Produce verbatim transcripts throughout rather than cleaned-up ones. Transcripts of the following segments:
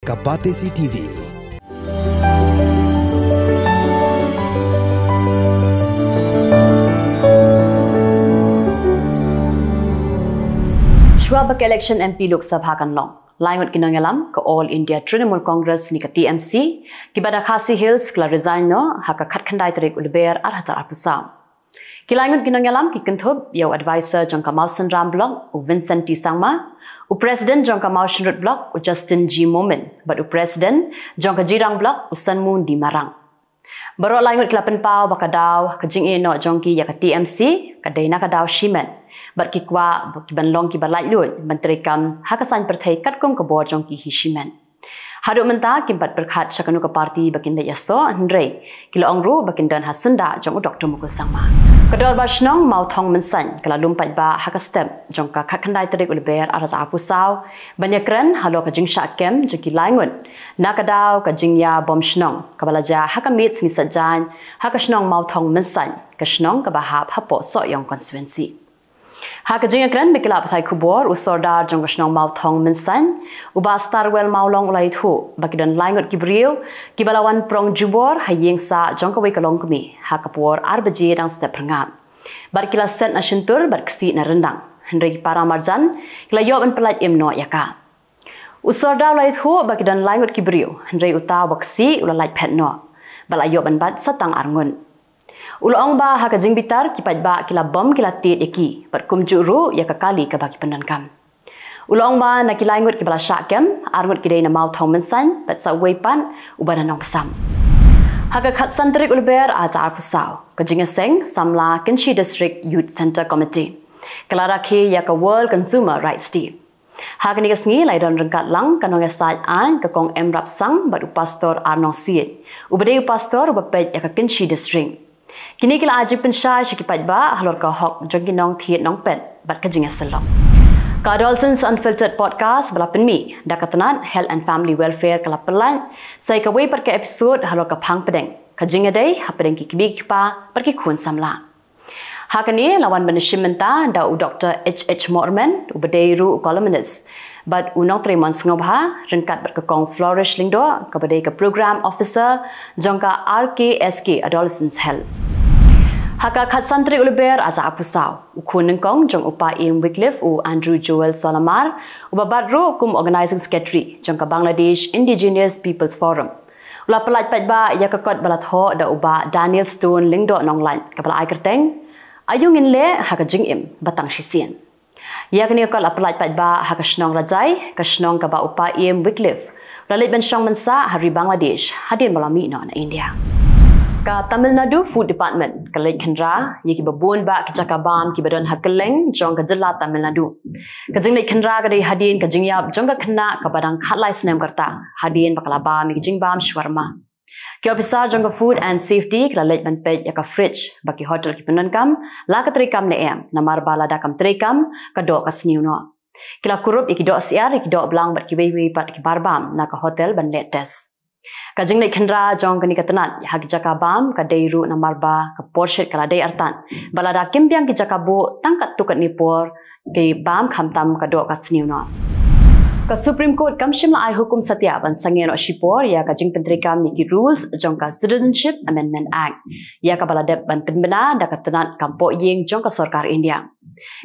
ka Batesi T V. Shuwa ba ka election M P Lok Sabha kan long, lai ngut ki nongïalam ka All India Trinamool Congress ne ka T M C, ki ba na Khasi Hills ki la resign noh ha ka khatkhyndai tarik u Lber ar hajar arphew saw. Ki lai ngut ki nongïalam ki kynthup ïa u advisor jong ka Mawsynram Block u Vincent T Sangma, u president jong ka Mawshynrut Block u Justin G Momin, bad u president jong ka Jirang Block u Sanmun D Marang. Baroh lai ngut ki la pynpaw ba ka daw ka jingïehnoh jong ki ïa ka T M C ka dei na ka daw shimet, bad ki kwah ba ki ban long ki ba laitluid ban treikam ha ka saiñ pyrthei katkum ka bor jong ki hi shimet. Haduh mynta kim pat pyrkhat sha kano ka party ba kin leit ïasoh, hynrei ki la ong ruh ba kin don ha syndah jong u Doktor Mukul Sangma. Ka Dorbar Shnong Mawthong Mynsaiñ ka la lum paidbah ha ka step jong ka khatkhyndai tarik u Lber ar hajar arphew saw ban ïakren halor ka jingshah kem jong ki lai ngut na ka daw ka jingïabom shnong kaba la jia ha ka miet sngi Saitjaiñ ha ka shnong Mawthong Mynsaiñ, ka shnong kaba hap hapoh Sohiong constituency. Ha ka jingïakren bad ki lad pathai khubor, u Sordar jong ka shnong Mawthong Mynsaiñ, u Bah Starwell Mawlong u la ïathuh ba ki don lai ngut ki briew ki ba la wan prong jubor ha ïing sah jong kawei ka longkmie ha ka por ar baje dang step phyrngab. Bad ki la set na shyntur bad ksih na ryndang, hynrei ki para marjan ki la ïoh ban pyllait im noh ïa ka. U Sordar u la ïathuh ba ki don lai ngut ki briew, hynrei uta u ba ksih u la lait phet noh, ba la ïoh ban bat sa tang ar ngut. U la ong ba ha ka jingbitar ki paidbah ki la bom ki la tied ïa ki, bad kumjuh ruh ïa ka kali kaba ki pyndonkam. U la ong ba na ki lai ngut ki ba la shah kem, ar ngut ki dei na Mawthong Mynsaiñ, bad sa uwei pat u ba na Nongpynsam. Ha ka khatsan tarik u Lber ar hajar arphew saw, ka jingïaseng samla Kynshi District Youth Centre Committee ka la rakhe ïa ka World Consumer Rights Day. Ha kane ka sngi la ïadon ryngkat lang ka nongïasaid aiñ ka Kong M Rapsang bad u Pastor R Nongsiej, u ba dei u pastor u ba peit ïa ka Kynshi District. Kine ki la ai jingpynshai sha ki paidbah halor ka hok jong ki nongthied nongpet bad ka jingïasyllok. Ka Adolescents Unfiltered Podcast ba la pynmih da ka tnat Health and Family Welfare ka la pyllait sa ïa kawei pat ka episode halor ka phang pdeng, ka jingïadei hapdeng ki kmie ki kpa bad ki khun samla. Ha kane la wan ban ïashim bynta da u Doktor H H Morman, u ba dei ruh u columnist, bad u Nongtrei Mon Sngewbha, ryngkat bad ka Kong Flourish Lyngdoh, ka ba dei ka Program Officer jong ka R K S K Adolescents Health. Ha ka khatsan tarik u Lber ar hajar arphew saw, u khun nyngkong jong u Pa Im Wycliffe, u Andrew Joel Solamar, u ba bat ruh kum Organizing Secretary jong ka Bangladesh Indigenous People's Forum, u la pyllait paidbah ïa ka kot ba la thoh da u Bah Daniel Stone Lyngdoh Nonglait, ka ba la ai kyrteng Aïu Ngin Leh ha ka Jingim ba Tang Shisien. Ïa kane ka kot la pyllait paidbah ha ka shnong Rajai, ka shnong kaba u Pa Im Wycliffe u la leit ban shong mynsah ha ri Bangladesh hadien ba la mih noh na India. Ka Tamil Nadu Food Department ka leit khynra ïa ki ba bun bah ki jaka bam ki ba don ha kylleng jong ka jylla Tamil Nadu. Ka jingleit khynra ka dei hadien ka jingïap jong ka khynnah ka ba dang khatlai snem ka rta, hadien ba ka la bam ïa ka jingbam shawarma. Ki ophisar jong ka Food and Safety ki la leit ban peit ïa ka fridge ba ki hotel ki pyndonkam, la ka treikam ne em, namar ba lada kam treikam, ka doh ka sniew noh. Ki la kurup ïa ki doh syiar, ïa ki doh blang bad kiwei kiwei pat ki bar bam na ka hotel ban leh test. Ka jingleit khynra jong kane ka tnat ha ki jaka bam ka dei ruh namar ba ka por shet ka la dei artat, ba lada kim biang ki jaka buh, tang katto katne por ki bam khamtam ka doh ka sniew noh. Ka Supreme Court kam shym la ai hukum satia ban sangeh noh shipor ïa ka jingpyntreikam ïa ki rules jong ka Citizenship Amendment Act, ïa ka ba la dep ban pynbna da ka tnat kam poh ïing jong ka sorkar India.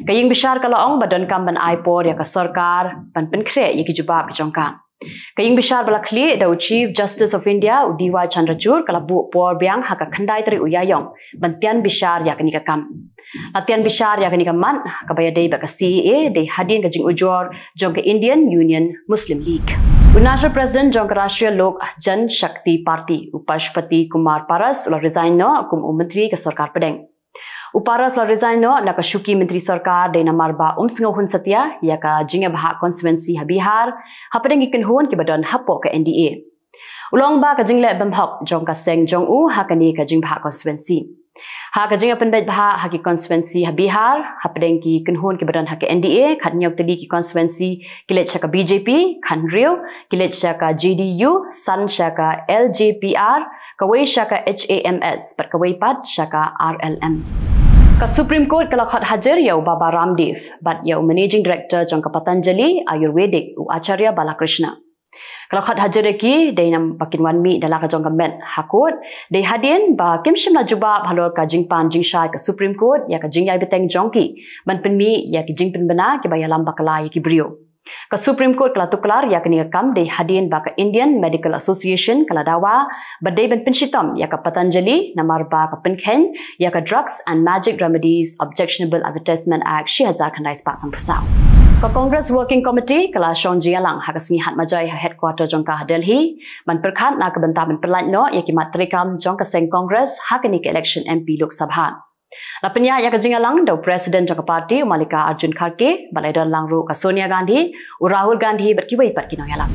Ka ïing bishar ka la ong ba donkam ban ai por ïa ka sorkar ban pynkhreh ïa ki jubab jong ka. Ka ïing bishar ba la khlieh da u Chief Justice of India, u D Y Chandrachud, ka la buh por biang ha ka khyndai tarik u Ïaïong ban tian bishar ïa kane ka kam. La tian bishar ïa kane ka mat, ka ba ïadei bad ka C A A, dei hadien ka jingujor jong ka Indian Union Muslim League. U National President jong ka Rashtriya Lok Janshakti Party, u Pashupati Kumar Paras, u la resign noh kum u Myntri ka Sorkar Pdeng. U Paras u la resign noh na ka shuki Myntri Sorkar dei namar ba um sngewhun satia ïa ka jingïabhah constituency ha Bihar hapdeng ki kynhun ki ba don hapoh ka N D A. U la ong ba ka jingleh bymhok jong ka seng jong u ha kane ka jingbhah constituency. Ha ka jingïapynbeit bhah ha ki constituency ha Bihar hapdeng ki kynhun ki ba don ha ka N D A, khathynñiew tylli ki constituency ki leit sha ka B J P, khathynriew ki leit sha ka J D U, san sha ka L J P R, kawei sha ka H A M S, bad kawei pat sha ka R L M. Ka Supreme Court ka la khot hajir ïa u Baba Ramdev bad ïa u Managing Director jong ka Patanjali Ayurvedic, u Acharya Balakrishna. La khot hajar ïa ki dei namar ba kin wan mih da la ka jong ka met ha kot, dei hadien ba kim shym la jubab halor ka jingpan jingshai ka Supreme Court ïa ka jingïai bteng jong ki ban pynmih ïa ki jingpynbna kiba ïalam bakla ïa ki briew. Ka Supreme Court ka la tuklar ïa kane ka kam dei hadien ba ka Indian Medical Association ka la dawa ba dei ban pynshitom ïa ka Patanjali namar ba ka pynkheiñ ïa ka Drugs and Magic Remedies Objectionable Advertisement Act shi hajar khyndai spah sanphew saw. Ka Congress Working Committee ka la shong jingïalang ha ka sngi Hatmajai ha headquarter jong ka ha Delhi ban pyrkhat na ka bynta ban pyllait noh ïa ki mat treikam jong ka seng Congress ha kane ka election M P Lok Sabha. La pynïaid ïa ka jingïalang da u President jong ka party u Mallikarjun Kharge, bad la don lang ruh ka Sonia Gandhi, u Rahul Gandhi bad kiwei pat ki nongïalam.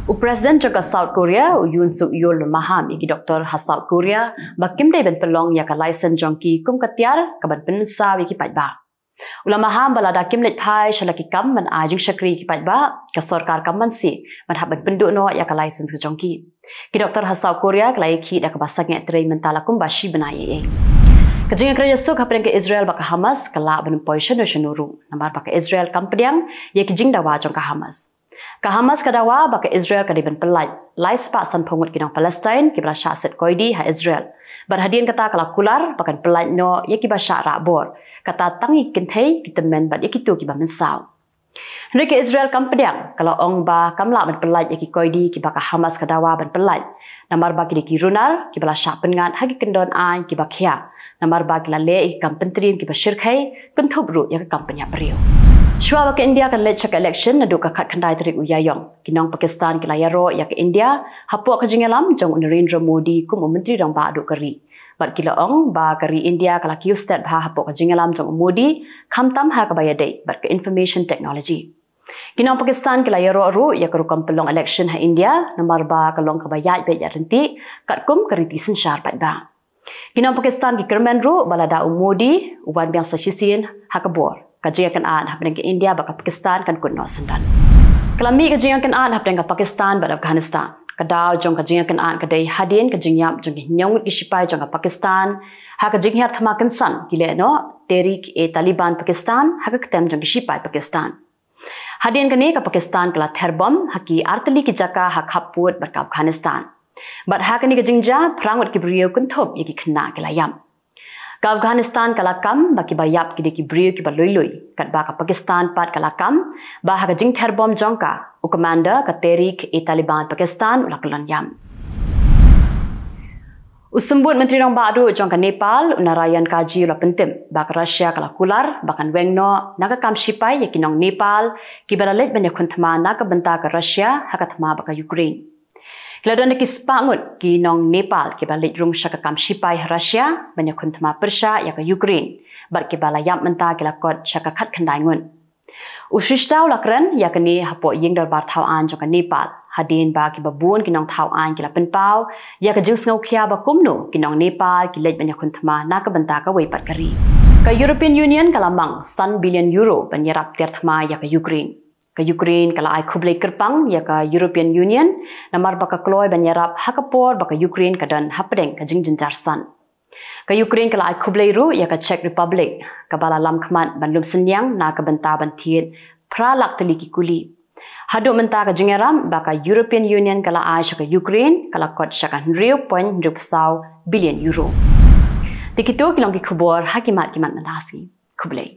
U President jong ka South Korea u Yoon Suk Yeol u la maham ïa ki doktor ha South Korea ba kim dei ban pynlong ïa ka license jong ki kum ka tiar kaban pynmynsaw ïa ki paidbah. U la maham ba lada kim leit phai sha la ki kam ban ai jingshakri ïa ki paidbah, ka sorkar kam banse ban hap ban pynduh noh ïa ka license ka jong ki. Ki doktor ha South Korea ka la ïakhih da kaba sangeh trei mynta la kumba shi bnai ei ei. Ka jingïakren ïasuk hapdeng ka Israel bad ka Hamas ka lah ban poi shano shano ruh namar ba ka Israel kam pdiang ïa ki jingdawa jong ka Hamas. Ka Hamas ka dawa ba ka Israel ka dei ban pyllait lai spah sanphew ngut ki nong Palestine kiba la shah set koidi ha Israel. Bad hadien kata ka la kular ba kan pyllait noh ïa kiba shah rah bor, kata tang ïa ki kynthei, ki tymmen bad ïa kito kiba mynsaw. Hynrei ka Israel kam pdiang, ka la ong ba kam lah ban pyllait ïa ki koidi kiba ka Hamas ka dawa ban pyllait namar ba ki dei ki runar kiba la shah pynngat ha ki kyndon aiñ kiba khia namar ba ki la leh ïa ki kam pyntriem kiba shyrkhei, kynthup ruh ïa ka kam pynïap briew. Shuwa ba ka India kan leit sha ka election naduh ka khatkhyndai tarik u Ïaïong, ki nong Pakistan ki la ïaroh ïa ka India hapoh ka jingïalam jong u Narendra Modi kum u Myntri Rangbah duh ka ri. Bad ki la ong ba ka ri India ka la kiew stet bha hapoh ka jingïalam jong u Modi, khamtam ha kaba ïadei bad ka information technology. Ki nong Pakistan ki la ïaroh ruh ïa ka rukom pynlong election ha India namar ba ka long kaba ïaid beit ïaid ryntih katkum ka riti synshar paidbah. Ki nong Pakistan ki kyrmen ruh ba lada u Modi u wan biang sa shisien ha ka bor, ka jingïakynad hapdeng ka India bad ka Pakistan kan kut noh syndon. Ka la mih ka jingïakynad hapdeng ka Pakistan bad Afghanistan. Ka daw jong ka jingïakynad ka dei hadien ka jingïap jong ki hynñiew ngut ki shipai jong ka Pakistan ha ka jinghiar thma kynsan ki leh noh Tehrik-e-Taliban Pakistan ha ka ktem jong ki shipai Pakistan. Hadien kane ka Pakistan ka la ther bom ha ki ar tylli ki jaka ha khappud bad ka Afghanistan. Bad ha kane ka jingjia, phra ngut ki briew kynthup ïa ki khynnah ki la ïap. Ka Afghanistan ka la kam ba kiba ïap ki dei ki briew kiba lui lui, katba ka Pakistan pat ka la kam ba ha ka jingther bom jong ka, u commander ka Tehrik-e-Taliban Pakistan u la kyllon ïap. U Symbud Myntri Rangbah duh jong ka Nepal u Narayan Kaji u la pyntip ba ka Russia ka la kular ba kan weng noh na ka kam shipai ïa ki nong Nepal kiba la leit ban ïakhun thma na ka bynta ka Russia ha ka thma bad ka Ukraine. Ki la don da ki spah ngut ki nong Nepal kiba la leit rung sha ka kam shipai ha Russia ban ïakhun thma pyrshah ïa ka Ukraine, bad kiba la ïap mynta ki la kot sha ka khatkhyndai ngut. U Shrestha u la kren ïa kane hapoh ïing dorbar thaw aiñ jong ka Nepal, hadien ba kiba bun ki nongthaw aiñ ki la pynpaw ïa ka jingsngewkhia ba kumno ki nong Nepal ki leit ban ïakhun thma na ka bynta kawei pat ka ri. Ka European Union ka la mang san billion euro ban ïarap tiar thma ïa ka Ukraine. Ka Ukraine ka la ai khublei kyrpang ïa ka European Union namar ba ka kloi ban ïarap ha ka por ba ka Ukraine ka don hapdeng ka jingjynjar san. Ka Ukraine ka la ai khublei ruh ïa ka Czech Republic, kaba la lam khmat ban lum synñiang na ka bynta ban thied phra lak tylli ki kuli. Haduh mynta ka jingïarap ba ka European Union ka la ai sha ka Ukraine ka la kot sha ka hynriew point hynriew saw billion euro. Te kito ki long ki khubor ha ki mat ki mat mynta shi. Khublei.